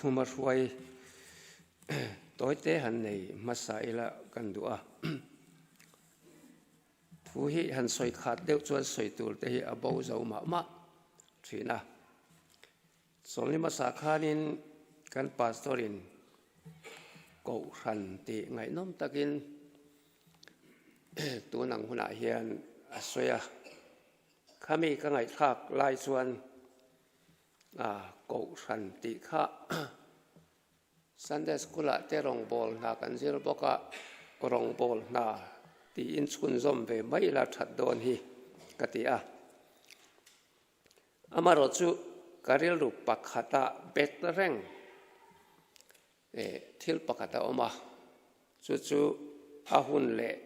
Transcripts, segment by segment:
thuma hruai tawite han nei hmasa ila kan duh a. Thu hi han sawi khat deuh chuan sawi tur te hi a bo zo mah mah thin a. Sawmli hmasa khanin kan pastor in Kohhran tih ngaihnawm takin tun ang hunah hian a sawi a. Khami ka ngaihthlak lai chuan Kohhran tih kha Sunday School ah te rawngbâwl hna kan zir bawk a, rawngbâwl hna tiin chhunzawm ve mai ila that dawn hi ka ti a. Amaherawh chu ka rilru pakhata bet reng thil pakhat a awm a, chu chu a hun leh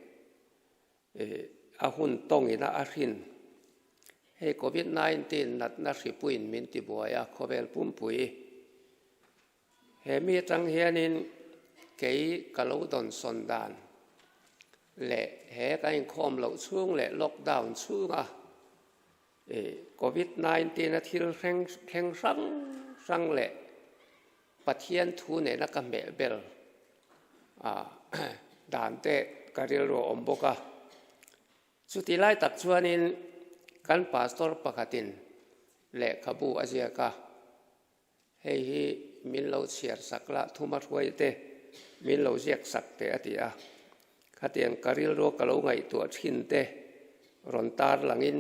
a hun tawngin a a hrin. Hei Covid 19 natna hripuiin min tibuai a, khawvel pumpui He mi atang hianin kei ka lo dawnsawn dan leh he kan inkhawm loh chhung leh lockdown chhunga Covid 19 a thil thleng thleng hrang hrang leh Pathian thu nena ka hmeh ber dan te ka rilru a awm bawk a. Chuti lai tak chuanin kan pastor pakhatin lehkhabu a ziak a. Hei hi min lo chhiar sak la, thuma hruai te min lo ziak sak teh a ti a. Khatiang ka rilru ka lo ngaihtuah thin te rawn tar langin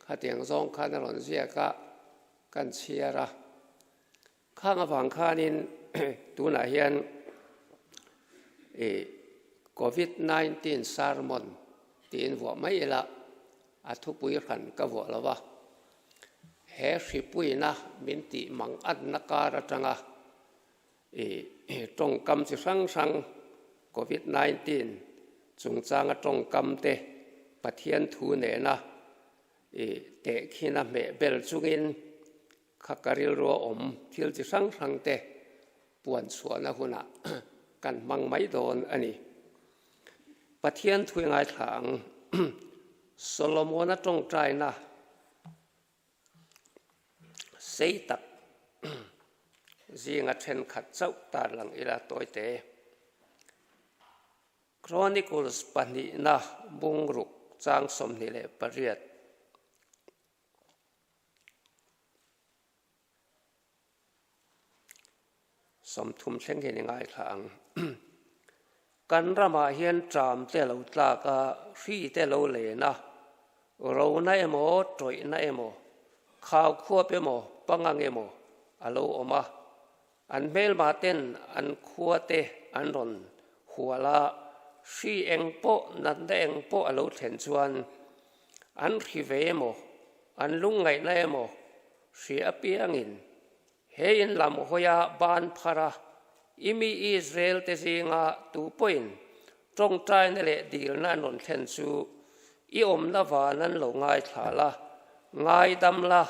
khatiang zawng khan a rawn ziak a, kan chhiar a. Khang avang khanin tunah hian ih Covid 19 sermon tiin vuah mai ila A thupui hran ka vuah lo va, he hripuina min tih mang atna kar atanga i tawngkam chi hrang hrang Covid 19 chungchanga tawngkam te Pathian thu nena i tehkhina hmeh bel chungin kha ka rilrua awm thil chi hrang hrang te puan chhuahna hunah kan hmang mai dawn a ni. Pathian thui ngaithla ang. Solomona tawngtaina sei tak zinga thenkhat chauh tarlang ila tawite. Chronicles pahnihna bungruk chang 28. 30 thleng hian i ngaithla ang. Kan ramah hian ṭam te a lo tlak a, hri te a lo len a, rona emaw, tawihna emaw, khau khuap emaw, pangang emaw a lo awm a. An hmelma ten an khua te an rawn hual a, hri eng pawh, natna eng pawh a lo thlen chuan an hri ve emaw, an lungngaihna emaw hri apiangin He in lam hawia ban phar a, i mi Israel te zinga tu pawhin tawngtaina leh dilna an rawn thlen chu i awmna van an lo ngaithla la, ngaidam la,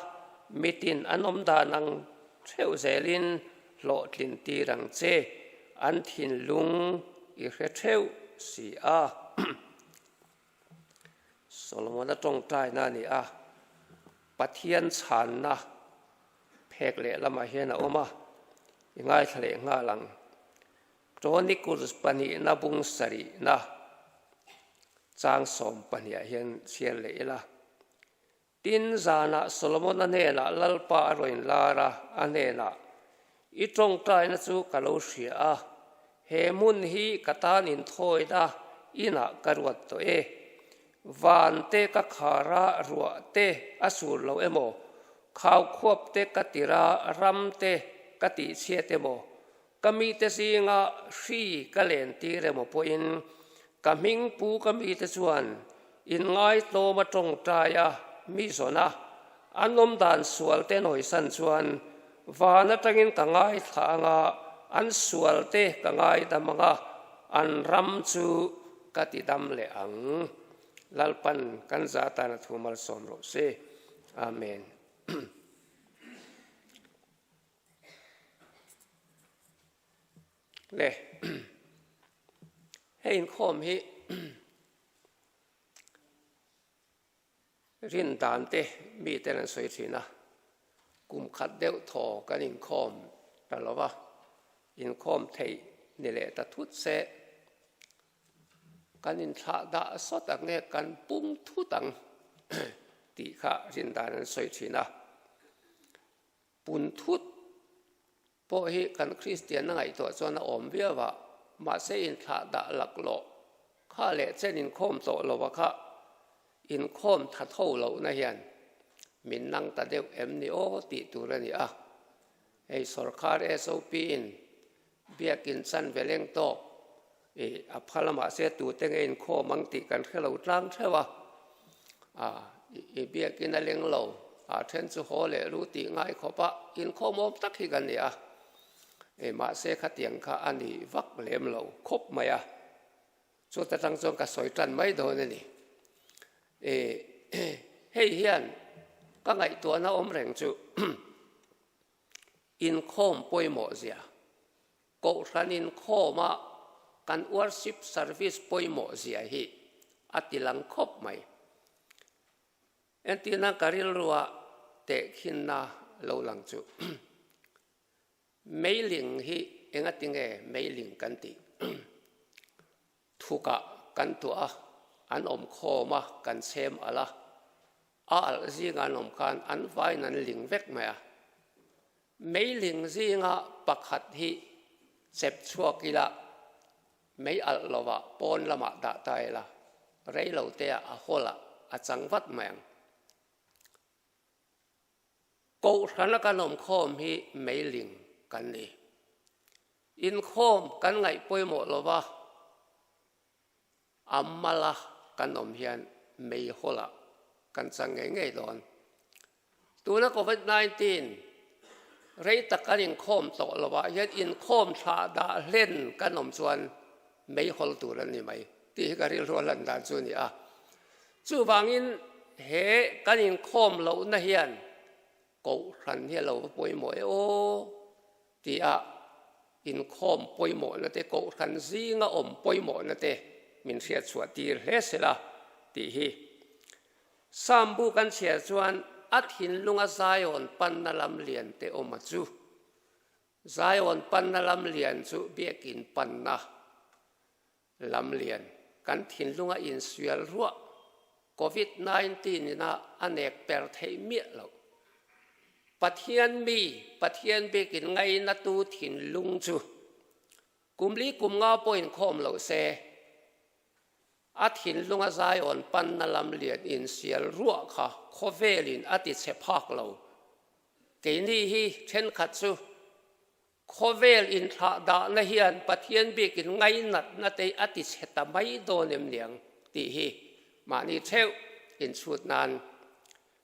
mitin an awm dan ang theuh zelin hlawhtlin tir ang che, an thinlung i hre theuh si a. Solomona tawngtaina a ni a, Pathian chhanna phek lehlamah hian a awm a, i ngaithla leh nghal ang. Chronicles pahnihna bung sarihna chang 12 ah hian chhiar leh ila. Tin, zanah Solomona hnenah Lalpa a rawn inlar a, a hnenah, I tawngtaina chu ka lo hria a, he hmun hi ka tan inthawina inah ka ruat tawh e. Van te ka khar a, ruah te a sur lo emaw, khau khuap te ka tir a, ram te ka tihchhiat emaw, ka mite zinga hri ka len tir emaw pawhin ka hming pu ka mite chuan inngaihtlawm a tawngtai a, mi zawn a, an awm dan sual te nawisan chuan van atangin ka ngaithla anga an sual te ka ngaidam anga an ram chu ka ti dam leh ang. Lalpan kan za tan a thu malsawm rawh se. Amen. Le hei inkhawm hi rin dan te mi ten an sawi thin a, kum khat deuh thaw kan inkhawm ta lo va, inkhawm theih ni leh ta thut se. Kan inthlah dah sawt ang nge kan pung thut ang tih kha rindan an sawi thin a. Pun thut pawh hi kan Kristianna ngaihtuah chuan a awm viau a, mahse inthlah dah laklawh kha leh chen inkhawm tawh lo a kha inkhawm tha tho lohna hian min nang ta deuh em ni aw tih tur a ni a. Hei sorkar SOP in biakin chan ve leng tawk i a phal a mahse tute nge inkhawm ang tih kan hre lo tlang theuh a, i biakin a leng lo a then chu haw leh lu tih ngai khawp a inkhawm awm tak hi kan ni a, mahse khatiang kha a ni vak lem lo khawp mai a. Chuta tang chuan ka sawi tan mai dawn a ni. Hei hian ka ngaihtuahna awm reng chu inkhawm pawimawh zia, kohhran inkhawma kan worship service pawimawh zia hi a ti lang khawp mai. Entirna ka rilrua tehkhinna lo lang chu Meiling hi engatinge meiling kan tih? Thukah kan tuah a, an awm khawm a, kan chhem alh a, a alh zingah an awm khan an vaiin an ling vek mai a. Meiling zinga pakhat hi chep chhuak ila mei alh lovah pawn lamah dah ta ila rei lo teah a hawlah a chang vat mai ang. Kohhrana kan awmkhawm hi meiling kan ni. Inkhawm kan ngaih pawimawh lova, a mala kan awm hian meihawlah kan chang ngei ngei dawn. Tuna Covid 19 rei tak kan inkhawm tawh lovah hian inkhawm thlah dah hlen kan awm chuan meihawl tur an ni mai tih hi ka rilru a lan dan chu a ni a. Chuvangin he kan inkhawm lohna hian kohhran hi a lo va pawimawh e aw tia inkhawm pawimawhna te, kohhran zinga awm pawimawhna te min hriatchhuah tir hle sela tih hi. Psalm bu kan chhiar chuan a thinlunga Zion panna lam lian te awm a chu. Zion panna lam lian chu biakin panna lam lian kan thinlunga insual ruah Covid 19 ina a nek per theih miah loh. Pathian mi, Pathian bikin ngainatu thinlung chu kum li kum nga pawh inkhawm loh se, a thinlunga Zion panna lam lian insial ruah kha khawvelin a ti chhe phak lo. Keini hi thenkhat chu Khawvel inthlah dahna hian Pathian bikin ngainatna te a ti chhe ta mai dawn em niang tih hi mahni theuh inchhut nan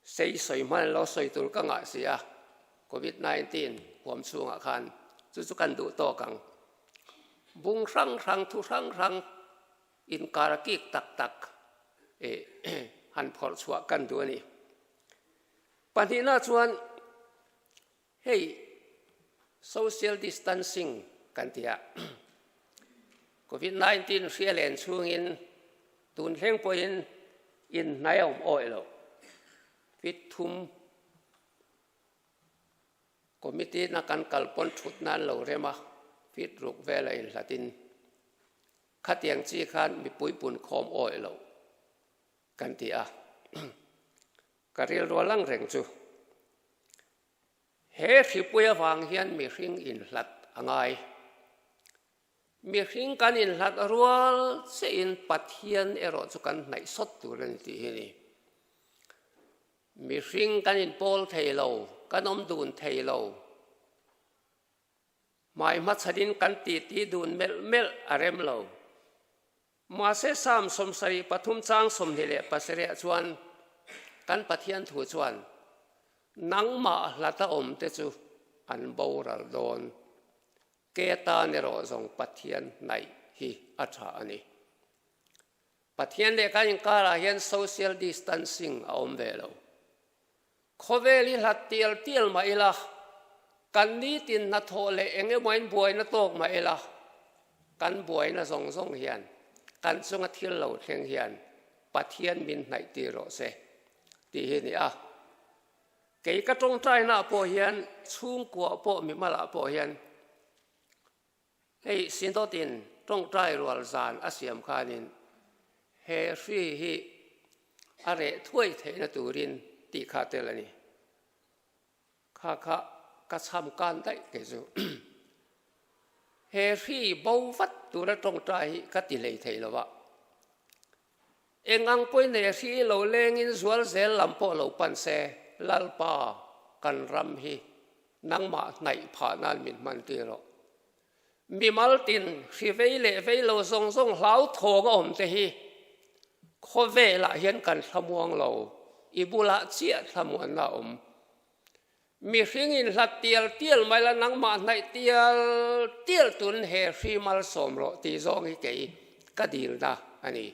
sei sawi hman lo sawi tur ka ngah si a, Covid 19 huam chhungah khan chu chu kan duh tawk ang. Bung hrang hrang thu hrang hrang inkar kik tak tak han phawrh chhuah kan duh a ni. Pahnihna chuan Hei social distancing kan ti a, Covid 19 hria len chhungin tun thleng pawhin inhnai a awm awih lo. Fit thum committee na kan kal pawn thut nan lo rem a, fit ruk vel a inhlatin khatiang chi khan mipui pun khawm awih lo kan ti a. Ka rilru a lang reng chu. He hripui avang hian mihring inhlat a ngai. Mihring kan inhlat rual chiahin Pathian erawh chu kan hnaih sawt tur a ni tih hi a ni. Mihring kan inpawl thei lo, kan awm dun thei lo. Hmai hmachhanin kan titi dun melh melh a rem lo. Mahse Psalm 73 chang 27 ah chuan kan Pathian thu chuan, Nangmah hlata awmte chu an boral dawn, ke tan erawh zawng Pathian hnaih hi a tha a ni. Pathian leh kan inkarah hian social distancing a awm ve lo. Khawvel hi hlat tial tial mah ila, kan nitin hnathawh leh eng emaw in buaina tawk mah ila, kan buaina zawng zawng hian kan chunga thil lo thleng hian Pathian min hnaih tir rawh se tih hi a ni a. Kei ka tawngtainaah pawh hian chhungkuaah pawh mimalah pawh hian hei Synod-in tawngtai rual zan a siam khanin he hri hi a reh thuai theihna turin tih kha tel a ni. Kha kha ka chham kan daih kei chu. He hri bo vat tura tawngtai hi ka ti hlei thei lo va. Eng ang pawhin he hri lo lengin zual zel lam pawh lo pan se, Lalpa, kan ram hi nangmah hnaih phah nan min hman tir rawh. Mimal tin hri vei leh vei lo zawng zawng hlauthawng a awm te hi khawvelah hian kan thlamuang lo, i bulah chiah thlamuanna a awm. Mihring in hlat tial tial mai la nangmah hnaih tial tial tun he hri malsawm rawh tih zawng hi kei ka dilna a ni.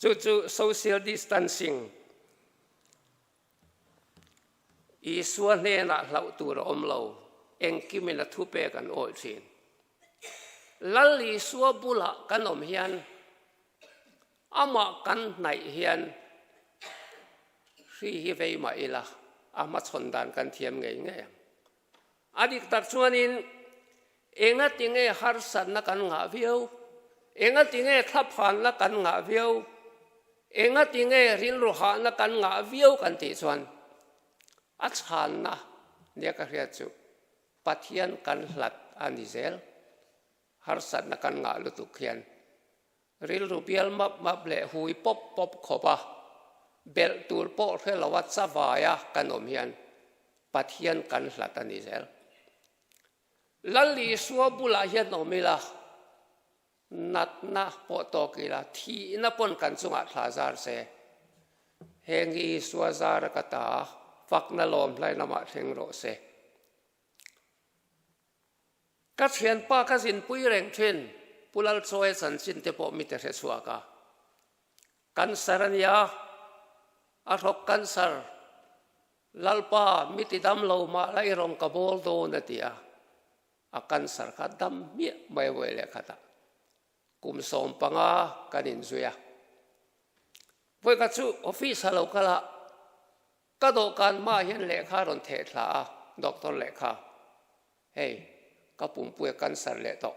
Chu chu social distancing Isua hnenah hlauh tur a awm lo, engkimin a thupek an awih thin. Lal Isua bulah kan awm hian Amah kan hnaih hian hri hi vei mah ila a hmachhawn dan kan thiam ngei ngei ang. A dik tak chuanin enga tinge harsatna kan ngah viau, enga tinge thlaphanna kan ngah viau, enga tinge rilru hahna kan ngah viau kan tih chuan a chhanna nia ka hriat chu Pathian kan hlat a ni zel. Harsatna kan ngah lutuk hian Rilru bial map map leh hui pawp pawp khawp a, belh tur pawh hre lo a chavai a kan awm hian Pathian kan hlat a ni zel. Lal Isua bulah hian awm ila, natna pawh tawk ila, thihna pawn kan chungah thla zar se. Heng hi Isua zara ka ta, fakna lawm hlai lamah thleng rawh se. Ka thianpa ka zinpui reng thin, Pu Lalchawia chanchin te pawh mite hre chhuak a. Cancer a nia, a hrawk cancer, Lalpa mi ti dam lo mah la i rawn ka bawl dawn a ti a, a cancer kha dam hmiah mai vawi leh khatah kum 15 kan inzui a. Vawikhat chu office a lo kal a, Ka dawhkan hmaah hian lehkha a rawn theh thla a, doctor lehkha, hei ka pumpui a cancer leh tawh,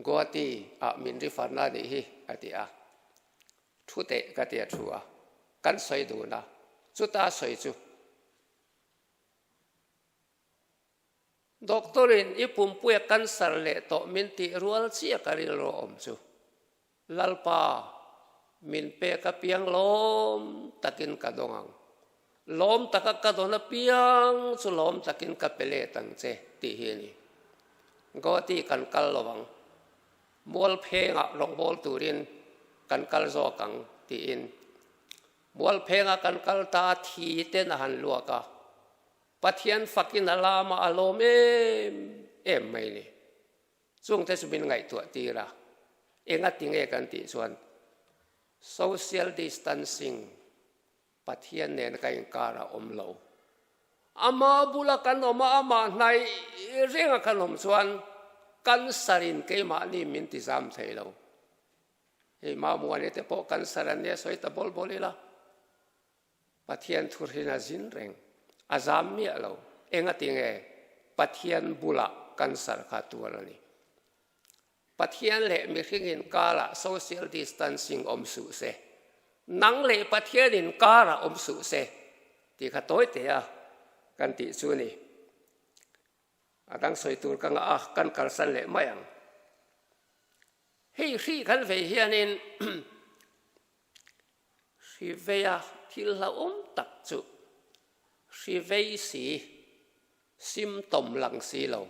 Guwahati ah min refer na nih hi a ti a, thu teh ka ti a thu a, kan sawi dun a, chuta sawi chu Doctor in i pumpui a cancer leh tawh min tih rual chiah ka rilru awm chu. Lalpa, min pek apiang lawm takin ka dawng ang. Lawm taka ka dawn apiang chu lawm takin ka pe let ang che tih hi a ni. Guwahati kan kal lo ang. Mualphengah rawngbâwl turin kan kal zawk ang tiin Mualphengah kan kal ta a thi ten a han luak a. Pathian fakin a lam a, a lawm em em mai ni. Chungte chu min ngaihtuah tir a, enga tinge kan tih chuan social distancing Pathian nena ka inkar a awm lo. Ama bula kan awm a, amah hnaih renga kan awm chuan cancer in keimahni min ti zam thei lo. Hei Mamuani te pawh cancer an nia sawi ta bawl bawl ila. Pathian thuhrin a zin reng, a zam miah lo. Engati nge Pathian bulah cancer kha tuar a ni? Pathian leh mihring inkarah social distancing awm suh se, nang leh Pathian inkarah awm suh se tih kha tawi tea kan tih chu a ni. A dang sawi tur ka ngah a, kan kalsan leh mai ang. Hei hri kan vei hianin Hri veia thil hlauhawm tak chu hri vei si, symptom lang si lo,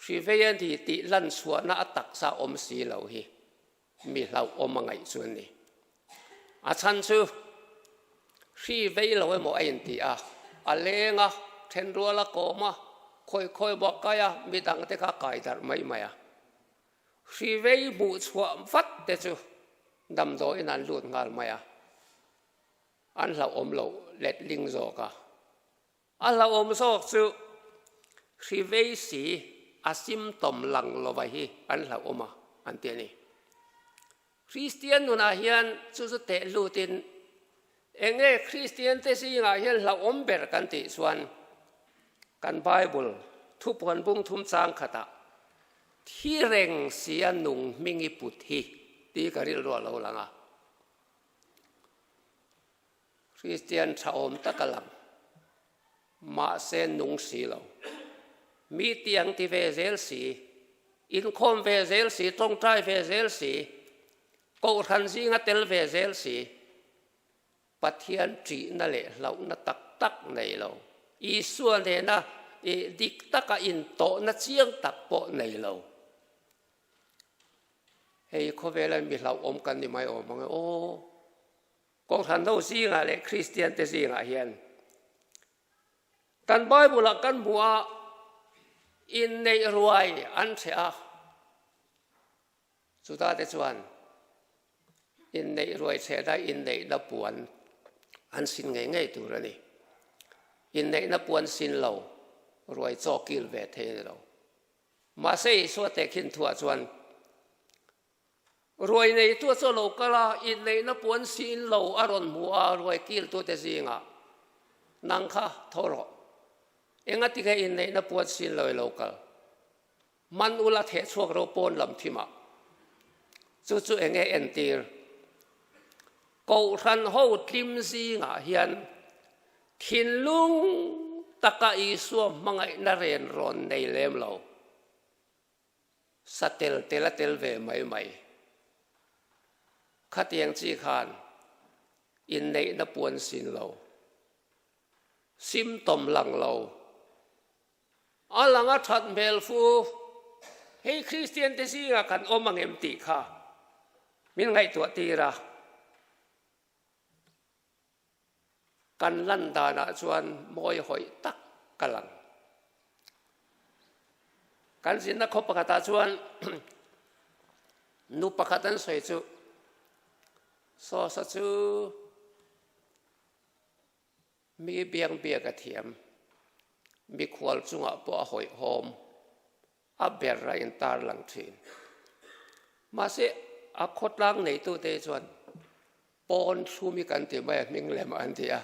hri vei a ni tih lan chhuahna a taksa awm si lo hi mi hlauhawm a ngaih chu a ni. A chhan chu hri vei lo emaw a inti a, a leng a, thenrual a kawm a, khawi khawi bawk kai a, midangte kha kai darh mai mai a. Hri vei hmuh chhuah vat te chu damdawiin an lut nghal mai a, an hlauhawm loh letling zawk a. A hlauhawm zawk chu hri vei si a symptom lang lova hi an hlauhawm a an ti a ni. Kristian nunah hian chu chu teh lutin. Enge Kristiante zingah hian hlauhawm ber kan tih chuan kan Bible thupuan bung thum chang khatah thi reng sia nung hming i put hi tih ka rilru a lo lang a. Kristian thahawm tak a lang, mahse nung si lo. Mi tiang ti ve zel si, inkhawm ve zel si, tawngtai ve zel si, kohhran zinga tel ve zel si, Pathian ṭihna leh hlauhna tak tak nei lo, Isua nena dik taka intawhna chiang tak pawh nei lo. Hei khawvela mi hlauhawm kan ni mai awm ang e aw. Kohhran ho zingah leh Kristian te zingah hian kan Bible ah kan hmu a, inneih ruai an hreh a, chuta te chuan inneih ruai chhehna inneihna puan an sin ngei ngei tur a ni. Inneihna puan sin lo ruai chaw kil ve thei a ni lo. Mahse Isua tehkhin thuah chuan Ruai neitu chu a lo kal a, inneihna puan sin lo a rawn hmu a, ruai kiltute zingah, Nang kha tho rawh, engati nge inneihna puan sin lo i lo kal? Man ula theh chhuak ro pawn lam thimah. Chu chu enge entir? Kohhran ho tlim zingah hian thinlung taka Isua hmangaihna ren rawn nei lem lo. Sa tel tel a tel ve mai mai. Khatiang chi khan inneihna puan sin lo, symptom lang lo, a lang a that hmel fu, hei Kristian te zingah kan awm ang em tih kha min ngaihtuah tir a. Kan lan danah chuan mawi hawih tak ka lang. Kan zinna khaw pakhatah chuan nu pakhat an sawi chu Sawsa chu mi biang biak a thiam, mikhual chungah pawh a hawihhawm. A ber a intar lang thin. Mahse, a khawtlang neitute chuan pawn thlum hi kan ti mai a, hming lem an ti a.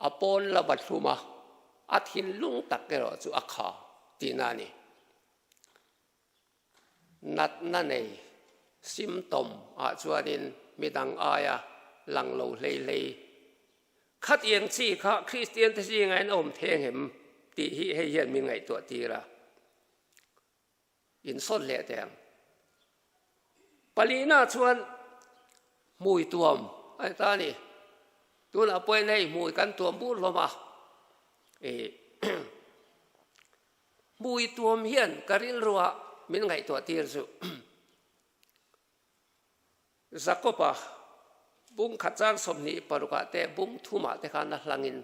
A pawn lam a thlum a, a thinlung tak erawh chu a kha tihna a ni. Natna nei, symptom, ah chuanin midang aia lang lo hlei hlei Khatiang chi kha Kristiante zingah in awm theng em tih hi hei hian min ngaihtuah tir a, insawt leh teh ang. Palina chuan hmui tuam a ni ta a ni. Tunah pawhin hei hmui kan tuam bur hlawm a, hmui tuam hian ka rilruah min ngaihtuah tir chu. Jakob-a bung khat chang 26 ah te bung thumah te khan a hlangin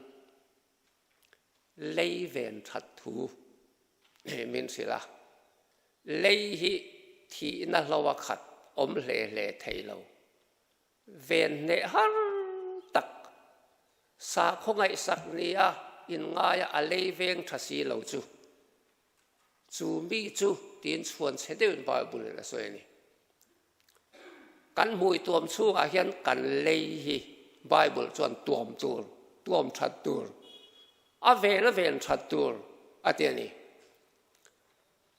lei ven that thu min hrilh a. Lei hi thihna hloa khat awm hle hle thei lo. Ven hneh har tak sakhaw ngaihsak nia inngaia a lei veng tha si lo chu Chu mi chu tiin chhuan chhe deuhin Bible in a sawi a ni. Kan hmui tuam chhungah hian kan lei hi Bible chuan tuam tur, tuam that tur, a ven a ven that tur a ti a ni.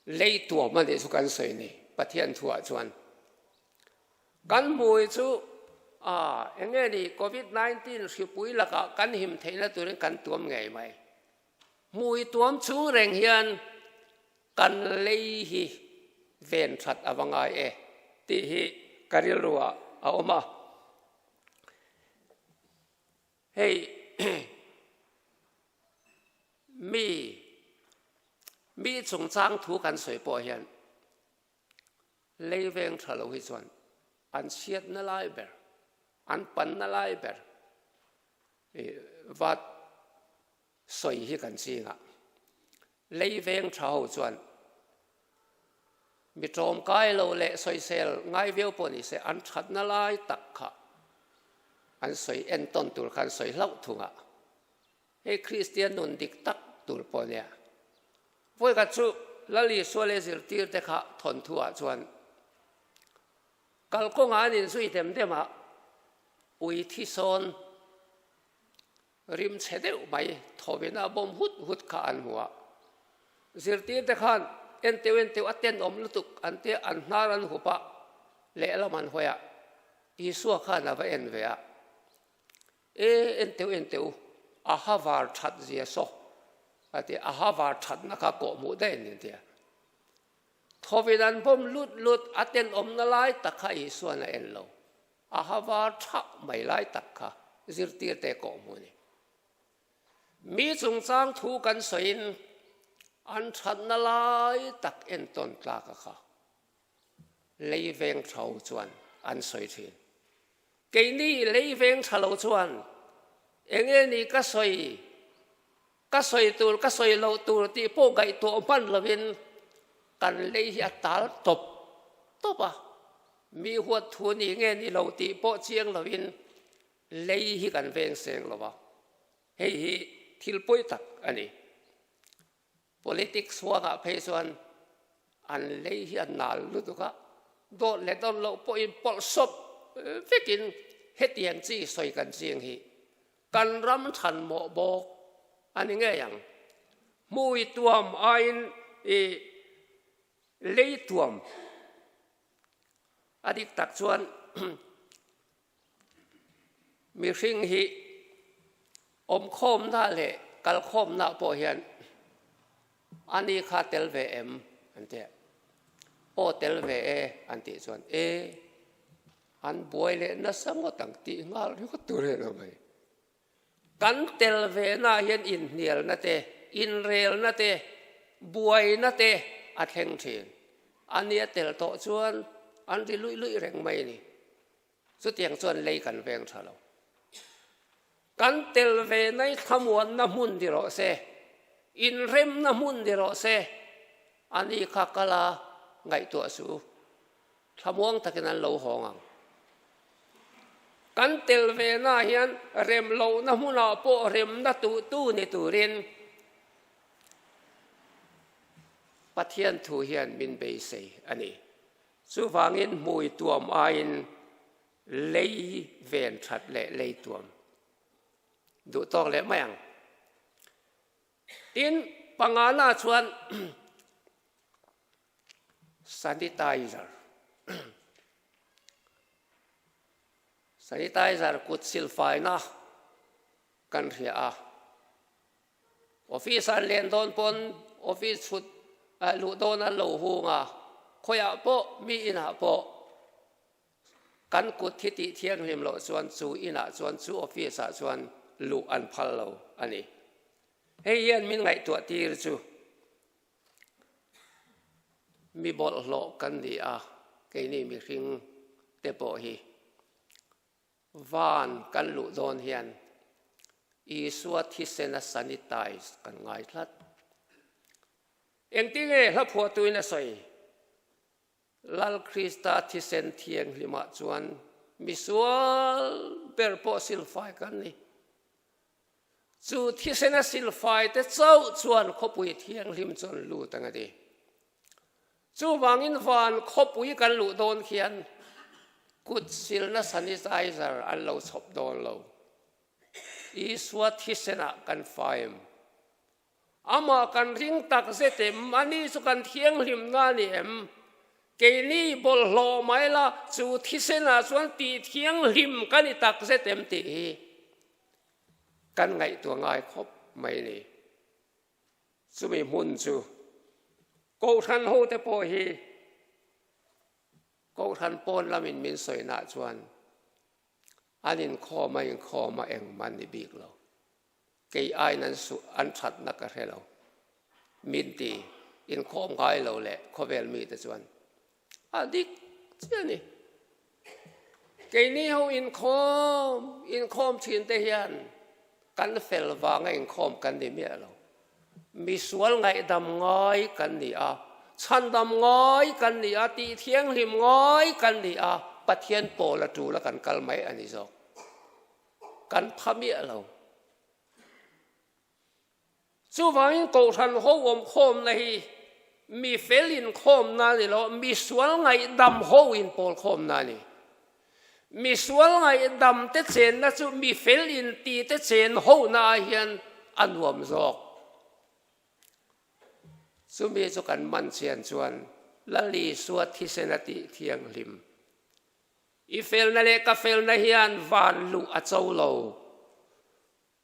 Lei tuam a nih chu kan sawi ni Pathian thuah chuan. Kan hmui chu a enge ni Covid-19 hripui lakah kan him theihna turin kan tuam ngei mai. Hmui tuam chung reng hian kan lei hi ven that a va ngai e tih hi ka rilru ah a awm a. Hei mi mi chungchang thu kan sawi pawh hian lei veng tha lo hi chuan an chhiatna lai ber, an panna lai ber Vat sawi hi kan chingah lei veng tha ho chuan mi tawmkai lo leh sawisel ngai viau pawh ni se an thatna lai tak kha an sawi entawn tur kha an sawi hlauh thung a, hei Kristian nun dik tak tur pawh nia. Vawikhat chu Lal Isua leh zirtirte kha thawnthuah chuan Kalkawngah an inzui dem dem a, ui thi sawn Rim chhe deuh mai thawina bawm hut hut kha an hmu a. Zirtirte khan en teuh en teuh a tenawm lutuk an tia an hnar an hup a, lehlam an hawi a, Isua khan a va en ve a, E en teuh en teuh a ha var that zia saw a ti a, a ha var thatna kha kawhhmuh daih a ni an ti a. Thawin an bawm lut lut a tenawmna lai tak kha Isuan a en lo. A ha var thah mai lai tak kha zirtirte kawhhmuh a ni. Mi chungchang thu kan sawiin an thatna lai tak entawn tlak a kha lei veng tho chuan an sawi thin. Keini lei veng tha lo chuan enge ni ka sawi, ka sawi tur ka sawi loh tur tih pawh gaihtuah hman lovin kan lei hi a tal tawp tawp a. Mi huat thu ni nge ni lo tih pawh chiang lovin lei hi kan veng seng lo va, hei hi thil pawi tak a ni. Politics huangah phei chuan an lei hi a nal lutuk a, dawt leh dawt loh pawhin pawlh sawp vekin hetiang chi sawi kan ching hi kan ram than mawh bawk a ni ngei ang. Hmui tuam aiin i lei tuam a dik tak chuan Mihring hi awmkhawmna leh kalkhawmna pawh hian a ni kha tel ve em an ti a, aw tel ve e an tih chuan e an buai leh nasa ngawt ang tih nghal ringawt tur hian a awm a ni. Kan tel ve na hian inhnialna te, inrelna te, buaina te a thleng thin. A nia tel tawh chuan an ri luih luih reng mai a ni. Chutiang chuan lei kan veng tha lo. Kan tel ve nai thlamuanna hmun ni rawh se, inremna hmun ni rawh se, a ni kha kal a ngaihtuah suh u. Thlamuang takin an lo hawng ang. Kan tel ve na hian rem lohna hmunah pawh remna tuhtu ni turin Pathian thu hian min beisei a ni. Chuvangin hmui tuam aiin lei ven that leh lei tuam duh tawk leh mai ang. Tin, pangana chuan sanitizer, sanitizer kut silfaina kan hria a. Office an len dawn pawn office chhut luh dawn an lo hung a, khawiah pawh mi inah pawh kan kut hi tih thianghlim loh chuan chu inah chuan chu office ah chuan luh an phal lo a ni. Hei hian min ngaihtuah tir chu mi bawlhhlawh kan ni a, keini mihring te pawh hi. Van kan luh dawn hian Isua thisena sanitize kan ngai tlat. Engtinge hla phuahtuin a sawi? Lal Krista thisen thianghlimah chuan misual ber pawh silfai kan ni. Chu thisena silfai te chauh chuan khawpui thianghlim chu an lut ang a ti. Chuvangin van khawpui kan luh dawn khian kut silna sanitizer an lo chhawp dawn lo. Isua thisenah kan fai em? Amah kan ring tak zet em? Ani chu kan thianghlimna a ni em? Keini bawlhhlawh mai la chu thisenah chuan tih thianghlim ka ni tak zet em tih hi kan ngaihtuah ngai khawp mai ni. Chumi hmun chu Kohhran hote pawh hi Kohhran pawn lamin min sawinaah chuan an inkhawm a inkhawm a engmah ni bik lo. Kei aiin an suh an thatna ka hre lo. Min ti inkhawm ngai lo leh khawvel mite chuan A dik chiah a ni. Keini ho inkhawm, inkhawm thin te hian kan fel vanga inkhawm kan ni miah lo. Misual ngaihdam ngai kan ni a, chhandam ngai kan ni a, tih thianghlim ngai kan ni a, Pathian pawl a tul a kan kal mai a ni zawk. Kan pha miah lo. Chuvangin Kohhran ho awmkhawmna hi mi fel inkhawmna a ni lo, mi sual ngaihdam ho inpawlkhawmna a ni. Mi sual ngaihdam te chenna chu mi fel inti te chen hona ah hian a nuam zawk. Chumi chu kan man chian chuan Lal Isua thisen a tih thianghlim. I felna leh ka felna hian van luh a cho lo.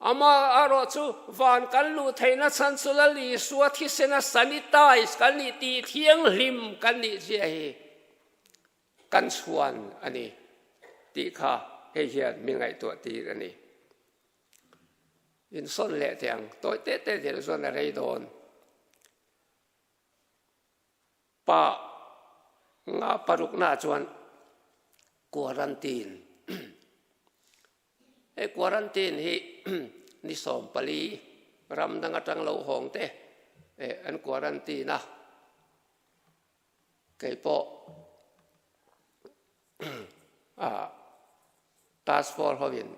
Amah erawh chu van kan luh theihna chhan chu Lal Isua thisena sanitize kan nih tih thianghlim kan nih zia hi kan chhuan a ni tih kha hei hian min ngaihtuah tir a ni. Insawn leh teh ang, tawi teh teh zel chuan a rei dawn. Pa nga parukna chuan quarantine Hei quarantine hi ni 14 ram dang atang lo hawng te an quarantine a. Kei pawh task force hovin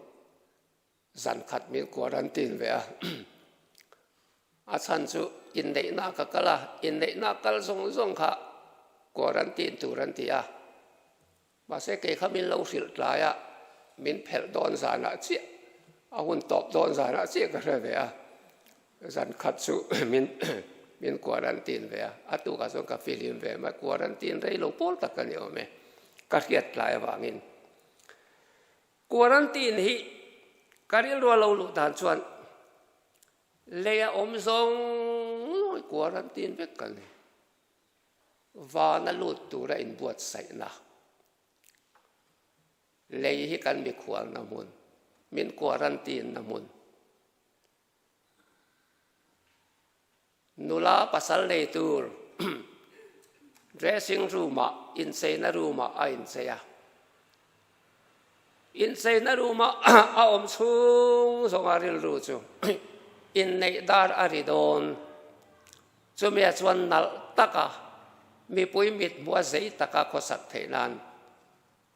zan khat min quarantine ve a, a chhan chu inneihna ka kal a, inneihna kal zawng zawng kha quarantine tur an ti a, mahse kei kha min lo hrilh tlai a, min phelh dawn zanah chiah a hun tawp dawn zanah chiah ka hre ve a. Zan khat chu min min quarantine ve a, a tukah chuan ka fihlim ve mai, quarantine rei lo pawl tak ka ni awm e, ka hriat tlai avangin. Quarantine hi ka rilru a lo luh dan chuan lei a awm zawng zawng hi quarantine vek ka ni, vana lut tura inbuatsaihna. Lei hi kan mikhualna hmun, min quarantine na hmun. Nula pasal nei tur dressing room ah incheina room ah a inchei a, incheina room ah a awm chhung zawng a rilru chu inneih dar a ri dawn, chumia chuan nalh taka mipui mithmuh a zei taka khawsak theih nan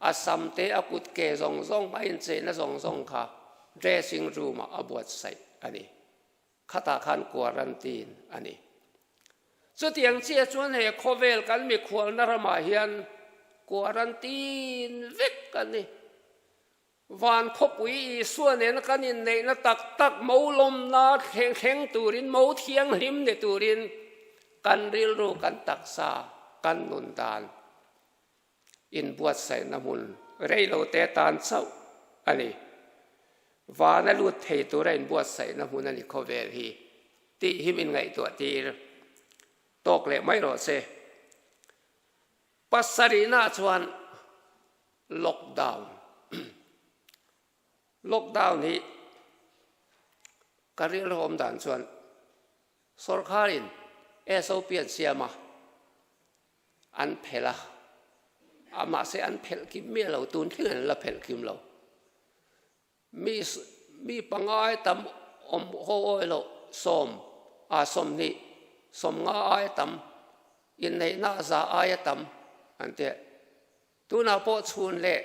A sam te, a kut ke zawng zawng, a incheina zawng zawng kha dressing room ah a buatsaih a ni. Khatah khan quarantine a ni. Chutiang chiah chuan he khawvel kan mikhualna ramah hian quarantine vek a ni. Van khawpui Isua nena kan inneihna tak tak mo lawmna thleng thleng turin, mo thianghlim ni turin kan rilru, kan taksa, kan nun dan Inbuatsaihna hmun rei lo te tan chauh a ni. Vana lut thei tura inbuatsaihna hmun a ni khawvel hi tih hi min ngaihtuah tir tawk leh mai rawh se. Pasarihna chuan lockdown. Lockdown hi ka rilru dan chuan sorkharin SOP an siam a. An phelh a, a mahse an phelh kim miah lo, tun thleng an la phelh kim lo. Mi mi pangai tam awm ho awi loh sawm a 20 50 aia tam inneihna za aia tam an ti a. Tunah pawh chhun leh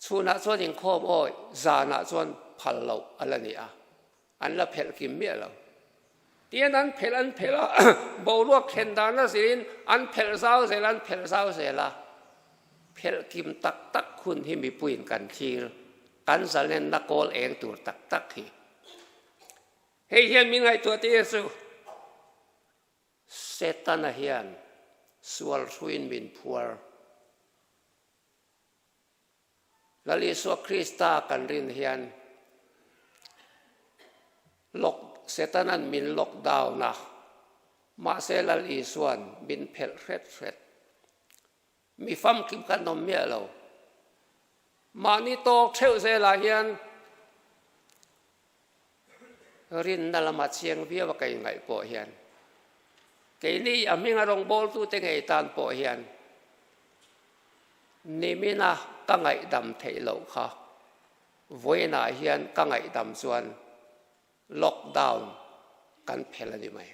chhunah chuan inkhawm awi zanah chuan phal loh a la ni a. An la phelh kim miah lo. Tian an phelh an phelh a, boruak thlen dan a zirin an phelh zau zel an phelh zau zel a. Phelh kim tak tak hun hi mipuiin kan thlir, kan zalenna kawl eng tur tak tak hi. Hei hian min ngaihtuah tir chu Setana hian sual hruiin min phuar. Lal Isua Krista kan rin hian lock Setanan min lock down a, mahse Lal Isuan min phelh hret hret. Mi famkim kan awm miah lo. Mahni tawk theuh zelah hian Rinna lama chiang viau a ka inngaih pawh hian keini a hminga rawngbawltute ngei tan pawh hian nimina ka ngaihdam theih loh kha vawiinah hian ka ngaihdam chuan lockdown kan phelh a ni mai.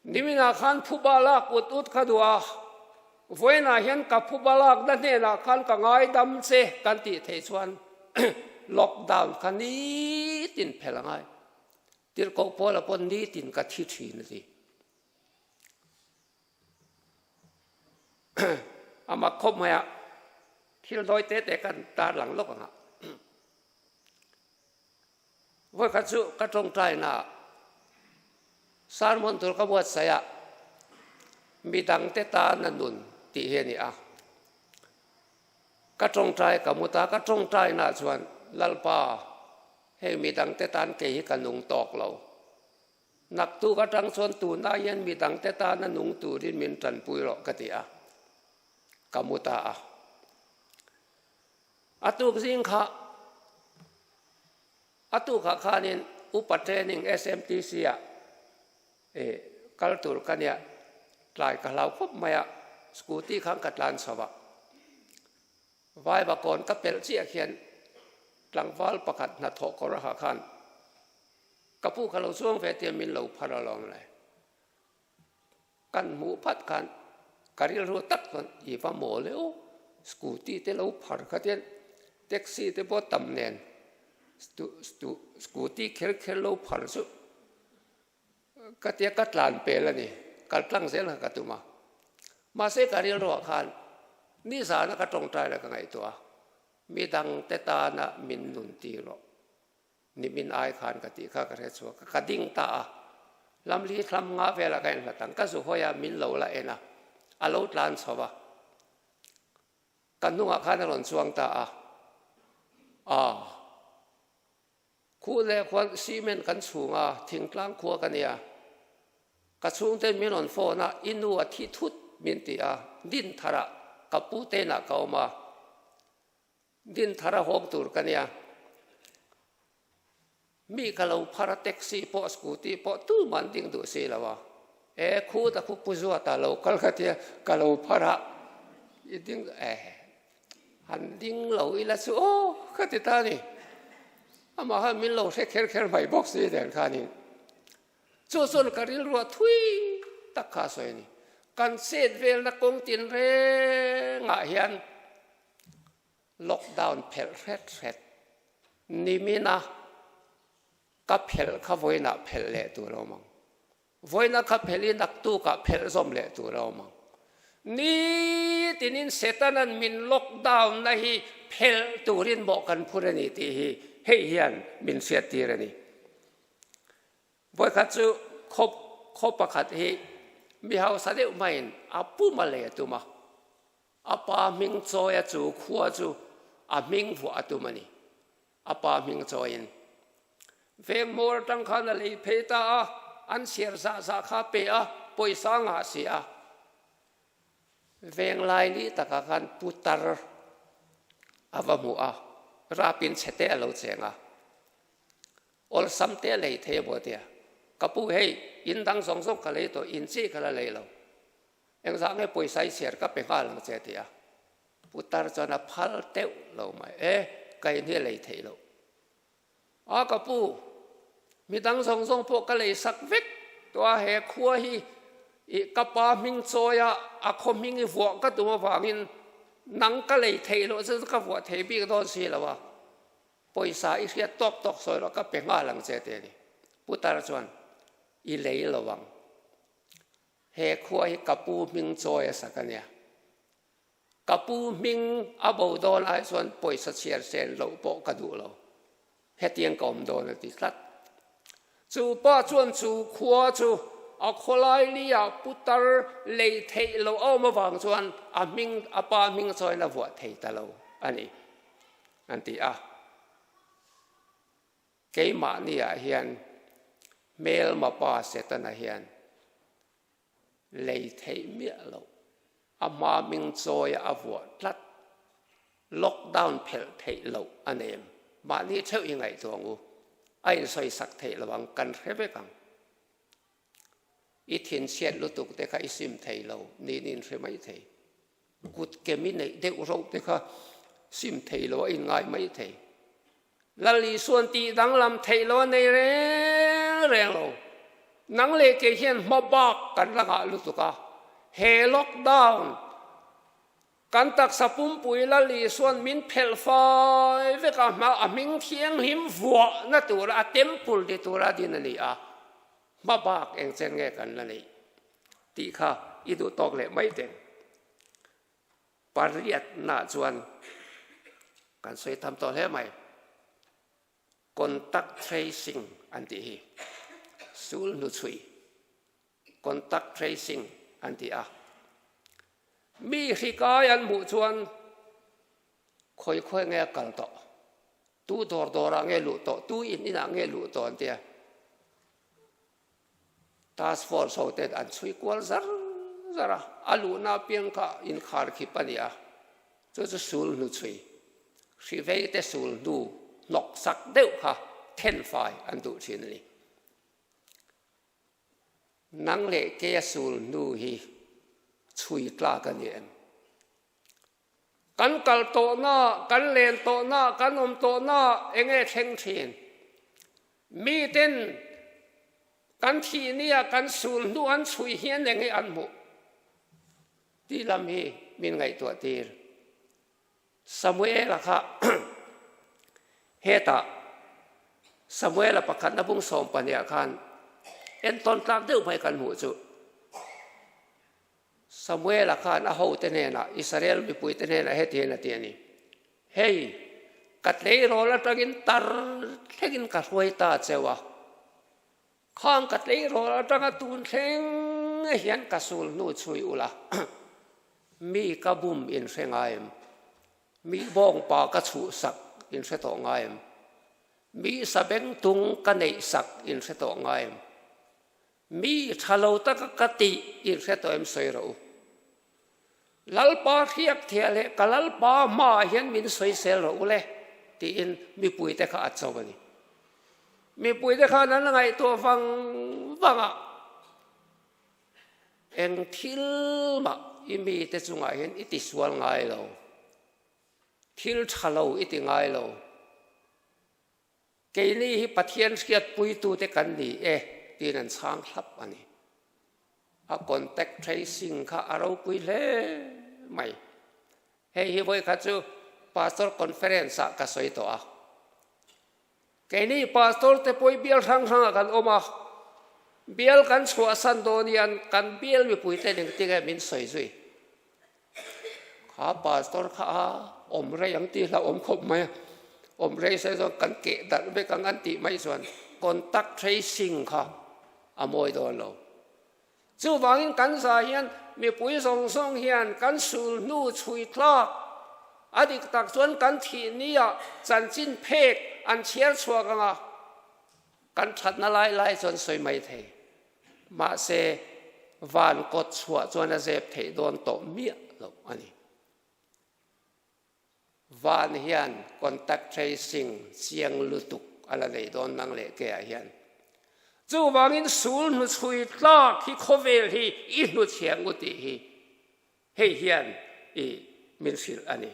Niminah khan phuba lak ut ut ka duh a, vawiinah hian ka phuba lakna hnenah khan ka ngaidam che kan tih theih chuan lockdown kha nitin phelh a ngai. Tirhkoh Paula pawh nitin ka thi thin a ti. A mak khawp mai a, thil dawi te te kan tarlang lawk ang a. Vawikhat chu ka tawngtaina ah sermon tur ka buatsaih a, midangte tana nun tih hi a ni a. Ka tawngtai ka mut a, ka tawngtaina chuan Lalpa hei midangte tan kei hi ka nung tawk lo. Naktuk atang chuan tunah hian midangte tana nung turin min tanpui rawh ka ti a, ka mu ta a. A tuk zing kha, a tukah khanin upa training SMTC ah kal tur ka nia, tlai ka hlau khawp mai a, scooty khan ka tlan chho a. Vaivakawn ka pelh chiah khian tlangval pakhat hnathawh kawr aha khan Ka pu kha lo chuang ve tia min lo phar alawm le. Kan hmuh phat khan ka rilru tak chuan i va maw le aw, scooty te lo phar kha tian taxi te pawh tam nen scooty kher kher lo phar chu ka tia ka tlan pel a ni, kal tlang zel kha ka tum a. Mahse ka rilruah khan nizana ka tawngtai la ka ngaihtuah a, midangte tana min nun tir rawh. Nimin ai khan ka tih kha ka hre chhuak a, ka ding ta a, lamli thlam nga velah ka inhlat ang, ka zu hawi a, min lo la en a, a lo tlan chho a, ka hnungah khan a rawn chuang ta a, aw, khuh leh khuan cement kan chhung a, thingtlang khua ka nia, ka chhungten min rawn phone a, i nu a thi thut min ti a, Dintharah ka pu te inah ka awm a. Din thar a hawk tur ka nia. Mi ka lo phar a taxi pawh scooty pawh tumah an ding duh si lo a. E khuta khu pu zuata lo kal kha tia ka lo phar a i ding e han ding lo ila chu aw ka ti ta ni. Amah khan min lo hre kher kher mai bawk si nen khanin. Chu chuan ka rilruah thui tak kha a sawi a ni. Kan chet velna kawng tin rengah hian Lockdown phelh hret hret nimina ka phelh kha vawiinah phelh leh tur a awm ang. Vawiina kha phelhin naktukah phelh zawm leh tur a awm ang. Nitinin Setanan min lockdown na hi phelh turin mawh kan phur a ni tih hi hei hian min hriattir a ni. Vawikhat chu khaw khaw pakhat hi mi hausa deuh maiin a pum a lei a tum a. A pa hming chawia chu khua chu a hming vuah a tum a ni. A pa hming chawiin veng hmawr atang khan a lei phei ta a, an chhiar zah zah kha a pe a, pawisa a ngah si a. Veng lai li takah khan putar a va hmu a, rapin chhete a lo cheng a. Awlsam te a lei thei a maw tia, ka pu hei in dang zawng zawng ka lei tawh, in chi ka la lei lo. Engzah nge pawisa i chhiar ka pe nghal ang che tia putar chuan a phal teuh lo mai e, ka in hi a lei theih loh. A ka pu, midang zawng zawng pawh ka lei sak vek tawh a, he khua hi i ka pa hming chawi a, a khaw hming i vuah ka tum avangin nang ka lei theih loh chu ka vuah thei bik dawn si lo a, pawisa i hriat tawk tawk sawi rawh ka pe nghal ang che ti a ni. Putar chuan i lei lo ang. He khua hi ka pu hming chawi a sak a nia. Ka pu hming a bo dawn ai chuan pawisa chhiar sen loh pawh ka duh lo. Hetiang ka awm dawn a ti tlat. Chu pa chuan chu khua chu a khawlai liah putar lei theih loh a awm avang chuan a hming a pa hming chawiin a vuah thei ta lo a ni an ti a. Keimahniah hian hmelma pa Setana hian lei theih miah loh, a hma hming chawia a vuah tlat, lockdown phelh theih loh a nem. Mahni theuh i ngaihtuah ang u, a insawisak theih lo ang, kan hre vek ang. I thinchhiat lutuk te kha i sim thei lo, niin i inhre mai thei. Kut kem i neih deuh rauh te kha sim thei lo a inngai mai thei. Lal Isuan tih danglam theih lo a nei reng reng lo. Nang leh kei hian hma bak kan la ngah lutuk a, he lockdown kan taksa pumpui Lal Isuan min phelh fai vek a, hma a hming thianghlim vuahna tura a temple ti tura din a ni a, hma bak eng chen nge kan la neih tih kha i duh tawk leh mai teng. Pariatna chuan kan sawi tham tawh hle mai. Contact tracing an tih hi sul hnuchhui contact tracing an ti a. Mi hri kai an hmuh chuan khawi khawi nge a kal tawh, tu dawr dawrah nge luh tawh, tu in inah nge luh tawh an ti a. Task force ho ten an chhui kual zar zar a, a luhna apiang kha inkhar khip a ni a, chu chu sul hnu chhui, hri vei te sul hnu hnawk sak deuh kha then fai an duh thin a ni. Nang leh keia sul hnu hi chhui tlak a ni em? Kan kal tawhna, kan len tawhna, kan awm tawhna eng nge thleng thin? Miten kan thih nia kan sul hnu an chhui hian eng nge an hmuh? Tih lam hi min ngaihtuah tir. Samuela kha hetah Samuela pakhatna bung 12 khan entawn tlak deuh mai kan hmuh chu. Samuela khan a hote hnenah, Israel mipuite hnenah heti hian a ti a ni, Hei, ka tleirawl atangin tar thlengin ka hruai ta cheu a, khang ka tleirawl atanga tun thleng hian ka sul hnu chhui ula, mi ka bum in hre ngai em? Mi bawngpa ka chhuhsak in hre tawh ngai em? Mi sabengtung ka neihsak in hre tawh ngai em? Mi tha lo taka ka tih in hre tawh em sawi rawh u. Lalpa hriak thiah leh ka Lalpa hmaah hian min sawisel rawh u le tiin mipuite kha a cho a ni. Mipuite khan an ngaihtuah vang vang a, eng thil mah i mite chungah hian i tisual ngai lo, thil tha lo i ti ngai lo. Keini hi Pathian hriatpuitute kan ni e tiin an chhang thlap a ni. A contact tracing kha a ropui hle mai. Hei hi vawikhat chu Pastor Conference ah ka sawi tawh a. Keini Pastor te pawh hi bial hrang hrangah kan awm a, bial kan chhuahsan dawn hian kan bial mipuite engtin nge min sawi zui. Kha pastor kha a awm rei ang tih hlauhawm khawp mai a, awm rei se chuan kan keh darh vek ang an tih mai chuan contact tracing kha a mawi dawn lo. Chuvangin kan zah hian mipui zawng zawng hian kan sul hnu chhui tlak a dik tak chuan kan thih nia chanchin phek an chhiar chhuak ang a, kan thatna lai lai chuan sawi mai thei. Mahse, van kawt chhuah chuan a zep theih dawn tawh miah loh a ni. Van hian contact tracing chiang lutuk a la nei dawn nang leh keah hian. Chuvangin sul hnuchhui tlak hi khawvel hi i hnuchhiang u tih hi hei hian i min hrilh a ni.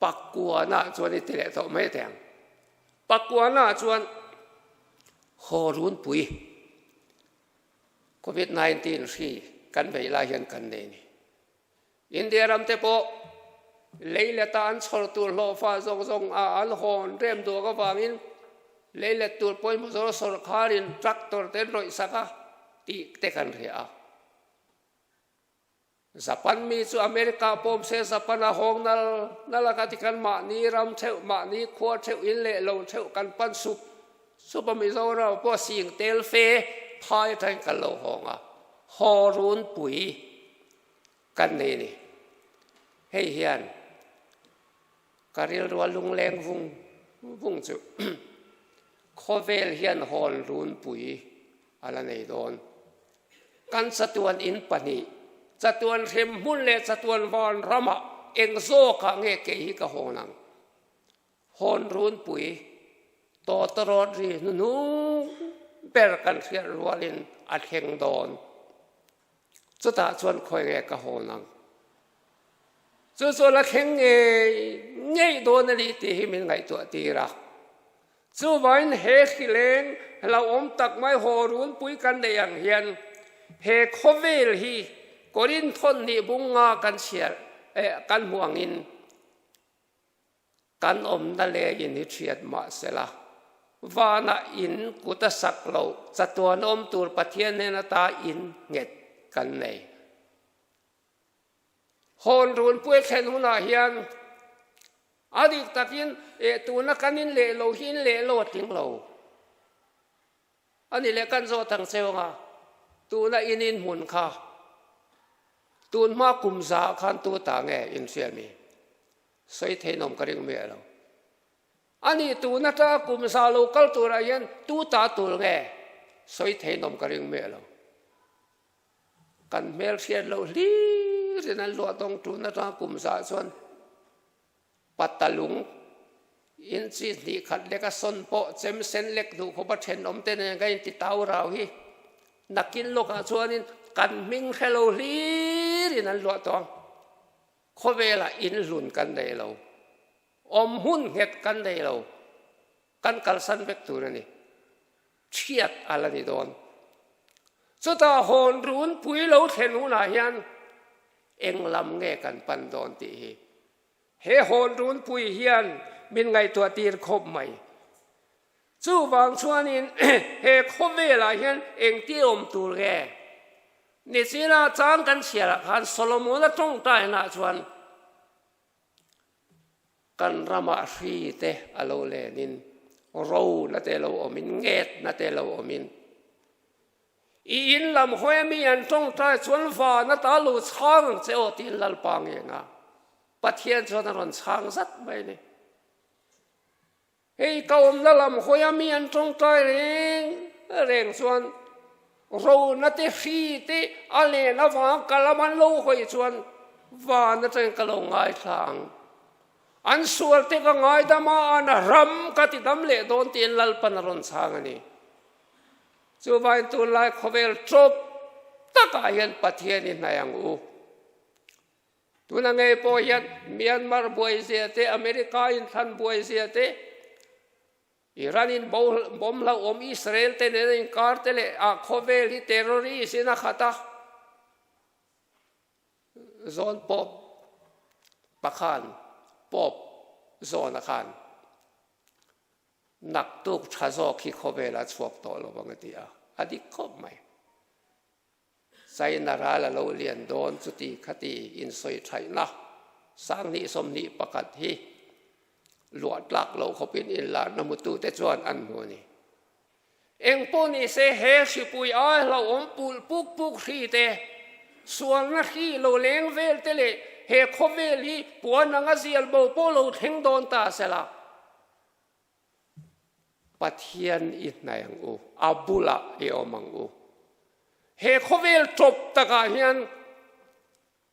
Pakuana chuan i ti leh tawh mai teh ang. Pakuana chuan haw runpui Covid 19 hri kan vei lai hian kan nei a ni. India ram te pawh leileta an chhawr tur hlawhfa zawng zawng a an hawn rem duak avangin leilet tur pawimawh zawng sawrkharin tractor te an rawih sak a tih te kan hria a. Japan mi chu America pawm se Japan a hawng nal nal a ka ti khan mahni ram theuh mahni khua theuh in leh lo theuh kan pan sup sup a Mizoram pawh sing tel fe phai atangin kan lo hawng a haw runpui kan nei a ni. Hei hian ka rilru a lungleng vung vung chu khawvel hian hawn runpui a la nei dawn. Kan chatuan in pahnih, chatuan hrem hmun leh chatuan van ramah eng zawkah nge kei hi ka hawn ang? Hawn runpui tawtawrawt ri hnuhnung ber kan hriat rualin a thleng dawn. Chutah chuan khawi nge ka hawn ang? Chu chu la thleng ngei ngei dawn a ni tih hi min ngaihtuah tir a. Chuvain he hrileng hlauhawm tak mai haw runpui kan neih ang hian he khawvel hi Korinthon nih bunga kan chhiar eh kan hmu angin kan awmna leiin hi thiat mah sela vanah in kut a sak loh chatuan awm tur Pathian hnen ata in nghet kan nei. Hawn runpui thlen hunah hian a dik takin eh tuna kan in leh lo hi in leh lo a tling lo. A ni leh kan zawt ang cheu anga tuna in in hmun kha tun hma kum za khan tu ta nge in hria mi? Sawi theihnawm ka ring miah lo. A ni tun atanga kum za lo kal turah hian tu ta tur nge? Sawi theihnawm ka ring miah lo. Kan hmel hriat loh hlirin an luah tawng tun atanga kum zah chuan patalung inchi hnih khat lek a sawn pawh chem sen lek duh khawp a thenawm te nen ka inti tau rau hi nakin lawkah chuanin kan hming hre lo hlirin an luah tawng. Khawvelah inhlun kan nei lo, awm hun nghet kan nei lo, kan kalsan vek tur a ni. Chhiat a la ni dawn. Chutah hawn runpui lo thlen hunah hian eng lam nge kan pan dawn tih hi he hawn runpui hian min ngaihtuah tir khawp mai. Chuvang chuanin he khawvelah hian engti awm tur nge? Nichina chang kan chhiarah khan Solomona tawngtainah chuan Kan ramah hri te a lo lenin, ro na te lo awmin, nget na te lo awmin, i in lam hawi mi an tawngtai chuan van ata lo chhang ang che aw tiin Lalpa ngeng a, Pathian chuan a rawn chhang zat mai a ni. Hei ka awmna lam hawi a mi an tawngtai reng reng chuan ro na te hri te a len avanga ka lam an lo hawi chuan van atangin ka lo ngaithla ang. An sual te ka ngaidam a, an ram ka ti dam leh dawn tiin Lalpan a rawn chhang a ni. Chuvangin tunlai khawvel tawp takah hian Pathian i hnaih ang u. Tuna ngei pawh hian Myanmar buaizia te, America inthlan buaizia te, Iran in bomb hlauhawm Israel te nena inkar te leh ah khawvel hi terrorist in a khat a, zawn pawp pakhan pawp zawn a khan naktuk tha zawk hi khawvel a chhuak tawh lo ang a ti a, a dik khawp mai. China ral a lo lian dawn chuti khati insawi thaihna 21 21 hi luah tlak lo khawpin inlarna hmutute chuan an hmu a ni. Eng pawh ni se he hripui ai hlauhawm pulh puk puk hri te, sualna hri lo leng vel te leh he khawvel hi puan anga zial bo pawh lo thleng dawn ta sela, Pathian i hnaih ang u, a bulah i awm ang u. He khawvel tawp takah hian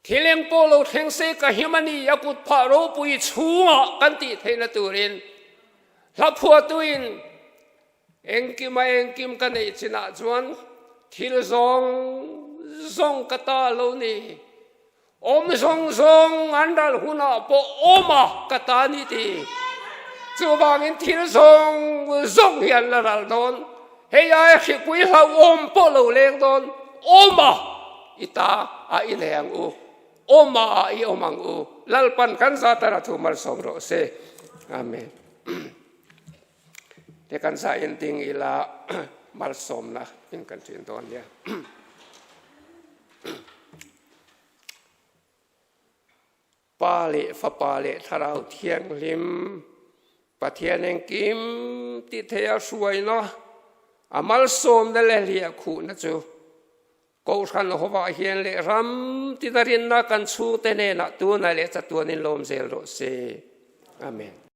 thil eng pawh lo thleng se ka him a ni, a kut phah ropui chhungah kan tih theihna turin hla phuahtuin engkima engkim ka neih chinah chuan thil zawng zawng ka ta lo ni. Awm zawng zawng an ral hunah pawh awm a ka ta ni ti. Chuvangin thil zawng zawng hi an la ral dawn. Hei aia hripui hlauhawm pawh lo leng dawn. Awm a i ta a i nei ang u. Awm a a i awm ang u. Lalpan kan zatara thu malsawm rawh se. Amen. Te kan za in ding ila malsawmna in kan thin dawn nia. Pa leh Fapa leh Thlarau Thianghlim Pathian engkim ti theia hruaina a malsawmna leh hliahkhuhna chu Kohhran hovah hian leh ram tina rinna kan chhungte hnenah tunah leh chatuanin lawm zel rawh se. Amen.